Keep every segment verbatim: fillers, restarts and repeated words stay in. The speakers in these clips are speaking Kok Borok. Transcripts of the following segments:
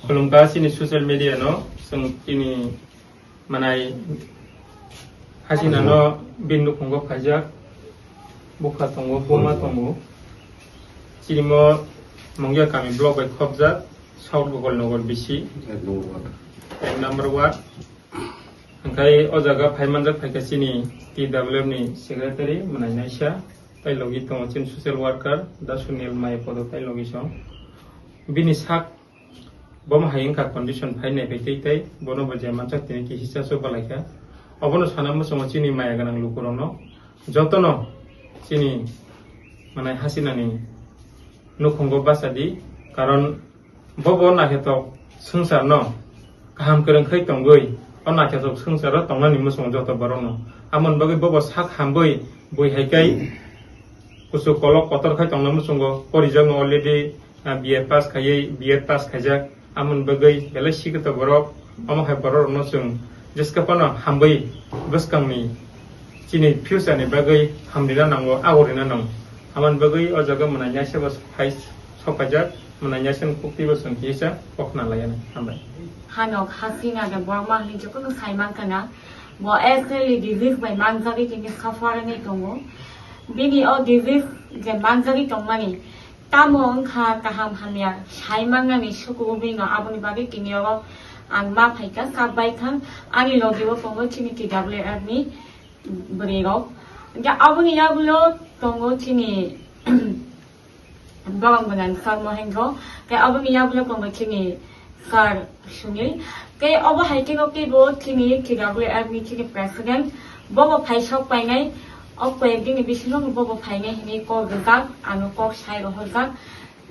Khulumkha chini social media no, chwng chini manai Hasina no bini nukhungo phaijak, bupha tongo, buma tongo. Chini mo Mungya kami block bai khopjak, South Gokol Nagar bisi, ek number ward. Hingkhai o jaga phai manjak phaikha chini T W F ni secretary, mwnai naisa, tai logi tongo chini social worker, Da Sunil Maya Podo tai logi song. Bini sak Bomo hai wngkha condition phai nai bai tei tei bono bo je mansak tini kihisa so balaikha. Obono sana muchungo chini maya gwnang lukurokno jotono chini manai Hasinani nukhungo bachadi, karon bobo naikhetok swngcharno kaham kwrwng khai tongwi o naikhetok swngcharo tongnani muchungo joto borokno. Amoni bagwi bobo sak hambai bui hai kai kuchuk kolok kotor khai tongna muchungo, porijakno already ah, B A pass khaiwi, B Ed pass khaijak, amoni bagwi belai sikito borok, omo hai borok rokno chwng jeska phano hambai bwskangni chini future ni bagwi hamrina nango, agorina nango. Amoni bagwi o jaga mwnai naisa bo phai sok phaijak, mwnai naisa ni kukti bo chwng kisa kokna laiya nai. Hambai. Hanok Hasina de Borma hinwi jotono sai mankha na, bo S L E disease bai manjagwi tini suffer wngwi tongo. Bini o disease je manjagwi tongmani, tamo wngkha kaham hamya sai mannani suku wngwino, aboni bagwi tini oro ang ma phaikha, sak baithang ani logi o tongo chini T W F ni bwrwi rok. Hwnkhe aboni yagulo tongo chini borok gwnang sir Mohendro, tei aboni yagulo tongo chini sir Sunil. Tei obo hai khe no teibo chini T W F ni chini president, bobo phai sok painai, o koyek dini bisingo bobo phainai hinwi kok rijak, ano kok sai rohorjak.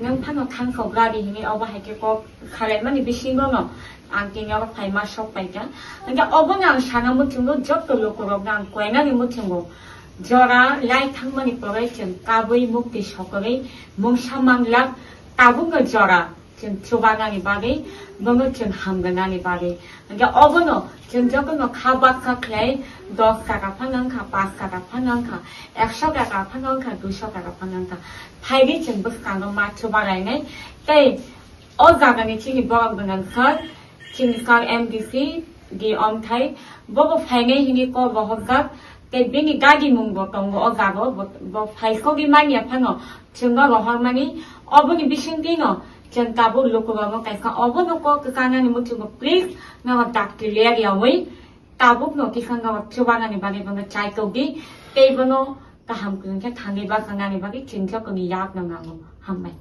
Nwng phano thangkok radi hinwi obo hai khe kok salaimani bisingo no ang tini oro phaima sok paikha. Hwnkhe obono ang sana muchungo joto lukurokno ang koinani muchungo jora lai thangmani pore chwng kabui mukti sokorwi mungsa manglak tabukno jora. Chwng chubanani bagwi, bono chwng hamrwnani bagwi. Hwnkhe obono chwng jotono kha baksa khlai, dos taka phano wngkha, panch taka phano wngkha, ekso taka phano wngkha, duiso taka phano wngkha. Phaidi chwng bwskango ma chubarainai. Tei o jagani chini borok gwnang sir, chini sir M D C, D Omthai, bobo phainai hinwi kok rohorjak. Tei bini gari mung bo tongo o jaga o, bo, bo phai sogwi manya phano chwng no rohormani. Oboni bisingtwi no chwng tabuk lukurokno kaisa obono kok kwchanani muchungo, please, nono dakti ler yawi tabukno kisa nono chubanani bagwi bono chai tokdi, tei bono kaham kwrwng khe thangwi bachanani bagwi chwng jotono yakno nango. Hambai.